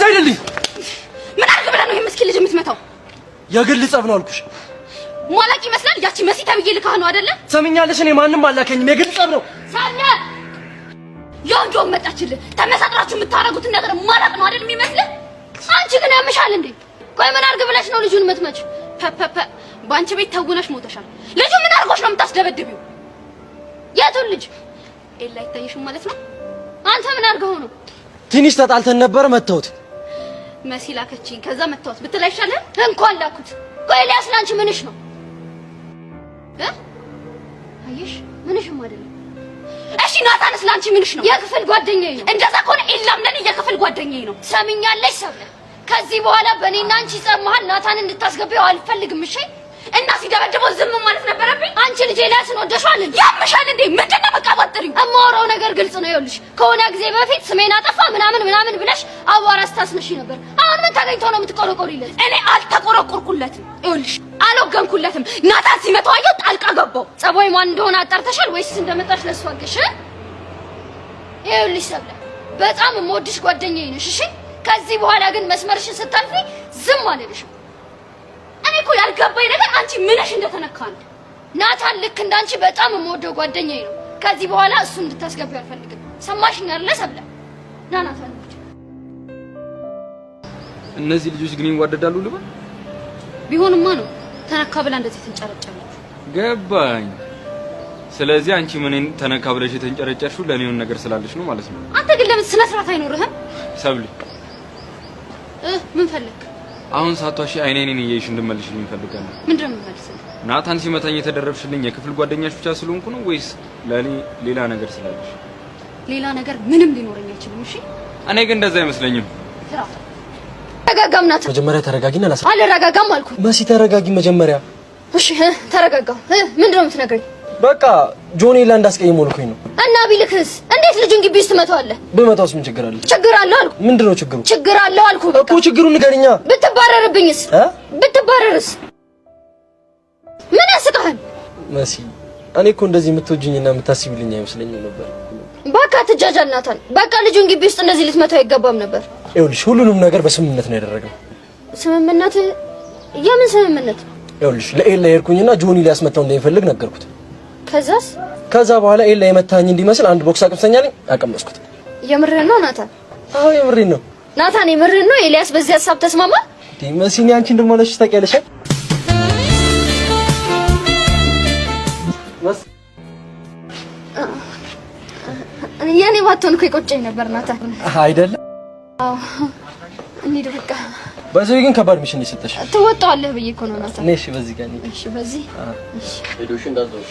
አይደልኝ። ምን አድርግ ብለህ ነው ይሄን ምስኪን ልጅ የምትመታው? የግል ጸብ ነው አልኩሽ። ሟላቂ ይመስላል። ያቺ መሲ ተብዬ ልካህ ነው አይደለ? ሰምኛለሽ? እኔ ማንም አላከኝም። የግል ጸብ ነው። ሳለ የወንዶም መጣችልህ። ተመሳጥራችሁ የምታደርጉትን ነገር ማላቅ ነው አይደል የሚመስልህ? አንቺ ግን ያምሻል እንዴ? ቆይ ምን አድርግ ብለሽ ነው ልጁን የምትመጪው? ፐ በአንቺ ቤት ተውነሽ ሞተሻል። ልጁ ምን አድርጎሽ ነው የምታስደበድቢው? የቱን ልጅ? ኤላ አይታይሽም ማለት ነው? አንተ ምን አድርገው ነው? ትንሽ ተጣልተን ነበር፣ መታሁት። መሲ ላከችኝ፣ ከዛ መታሁት ብትል አይሻልህም? እንኳን ላኩት። ቆይ ኤልያስ ለአንቺ ምንሽ ነው? አየሽ፣ ምንሽም አይደለም። እሺ ናታንስ ለአንቺ ምንሽ ነው? የክፍል ጓደኛዬ ነው። እንደዛ ከሆነ ኤላም ለኔ የክፍል ጓደኛዬ ነው። ሰሚኛለሽ ሰብለ፣ ከዚህ በኋላ በእኔና አንቺ ጸብ መሀል ናታን እንድታስገቢው አልፈልግም። እሺ? እና ሲደበድበው ዝም ማለት ነበረብኝ? አንቺ ልጅ ኤልያስን ወደሽዋል እንዴ? ያምሻል እንዴ? ምንድን ነው መቃባጥሪው? እማወራው ነገር ግልጽ ነው። ይኸውልሽ ከሆነ ጊዜ በፊት ስሜን አጠፋ ምናምን ምናምን ብለሽ አቧራ ስታስነሺ ነበር። አሁን ምን ተገኝቶ ነው የምትቆረቆሪለት? እኔ አልተቆረቆርኩለትም። ይኸውልሽ አልወገንኩለትም። ናታን ሲመታው አየሁ፣ ጣልቃ ገባው። ጸባይ ማን እንደሆነ አጣርተሻል ወይስ እንደመጣሽ ለእሱ አልከሽ? ይኸውልሽ ሰብለ፣ በጣም የምወድሽ ጓደኛዬ ነሽ። እሺ? ከዚህ በኋላ ግን መስመርሽን ስታልፊ ዝም አልልሽም። እኔ እኮ ያልገባኝ ነገር አንቺ ምንሽ እንደተነካ ነው። ናታን ልክ እንዳንቺ በጣም የምወደው ጓደኛዬ ነው። ከዚህ በኋላ እሱን እንድታስገቢው አልፈልግም። ሰማሽኝ አይደለ ሰብለ? ና ናታን። እነዚህ ልጆች ግን ይዋደዳሉ ልበል? ቢሆንማ ነው ተነካ ብላ እንደዚህ ትንጨረጨረች። ገባኝ። ስለዚህ አንቺ ምን ተነካ ብለሽ የተንጨረጨርሽው ለእኔ የሆነ ነገር ስላለሽ ነው ማለት ነው። አንተ ግን ለምን ስነ ስርዓት አይኖርህም? ሰብሊ፣ ምን ፈለክ? አሁን ሳትዋሺ አይኔ አይኔን እያየሽ እንድመልሽልኝ እፈልጋለሁ። ምንድን ነው የምመልስልህ? ናታን ሲመታኝ የተደረብሽልኝ የክፍል ጓደኛሽ ብቻ ስለሆንኩ ነው ወይስ ለእኔ ሌላ ነገር ስላለሽ? ሌላ ነገር ምንም ሊኖረኝ አይችልም። እሺ? እኔ ግን እንደዛ አይመስለኝም። ተረጋጋም ናታን። መጀመሪያ ተረጋጊና ላስ አልረጋጋም አልኩ። መሲ ተረጋጊ መጀመሪያ። እሺ ተረጋጋሁ። ምንድን ነው የምትነግረኝ? በቃ ጆኒ ኤላ እንዳስቀይመው ልኮኝ ነው። እና ቢልክስ እንዴት ልጁን ግቢ ውስጥ ትመታዋለህ? ብመታውስ ምን ችግር አለ? ችግር አለው አልኩ። ምንድን ነው ችግሩ? ችግር አለው አልኩ። እኮ ችግሩን ንገሪኛ። ብትባረርብኝስ? ብትባረርስ? ምን ያስቅሃል? መሲ እኔ እኮ እንደዚህ የምትወጂኝና የምታስቢልኝ አይመስለኝም ነበር። በቃ ትጃጃል ናታን። በቃ ልጁን ግቢ ውስጥ እንደዚህ ልትመታው አይገባም ነበር። ይኸውልሽ ሁሉንም ነገር በስምምነት ነው ያደረግነው። ስምምነት? የምን ስምምነት? ይኸውልሽ ለኤላ ሄድኩኝና ጆኒ ሊያስመታው እንደሚፈልግ ነገርኩት። ከዛስ? ከዛ በኋላ ኤላ የመታኝ እንዲመስል አንድ ቦክስ አቅምሰኛለኝ፣ አቀመስኩት። የምርህን ነው ናታን? አዎ የምሬን ነው ናታን፣ የምርህን ነው? ኤልያስ በዚህ ሀሳብ ተስማማ? መሲ እኔ አንቺ እንደማለሽ ታውቂያለሽ። የኔ ባትሆን እኮ ይቆጨኝ ነበር ናታን። አይደለም? አዎ እንሂድ በቃ። በዚህ ግን ከባድ mission የሰጠሽ ትወጣዋለህ ብዬ እኮ ነው ናታን። እሺ በዚህ ጋር እሺ በዚህ እሺ ሄዶሽ እንዳትዞር።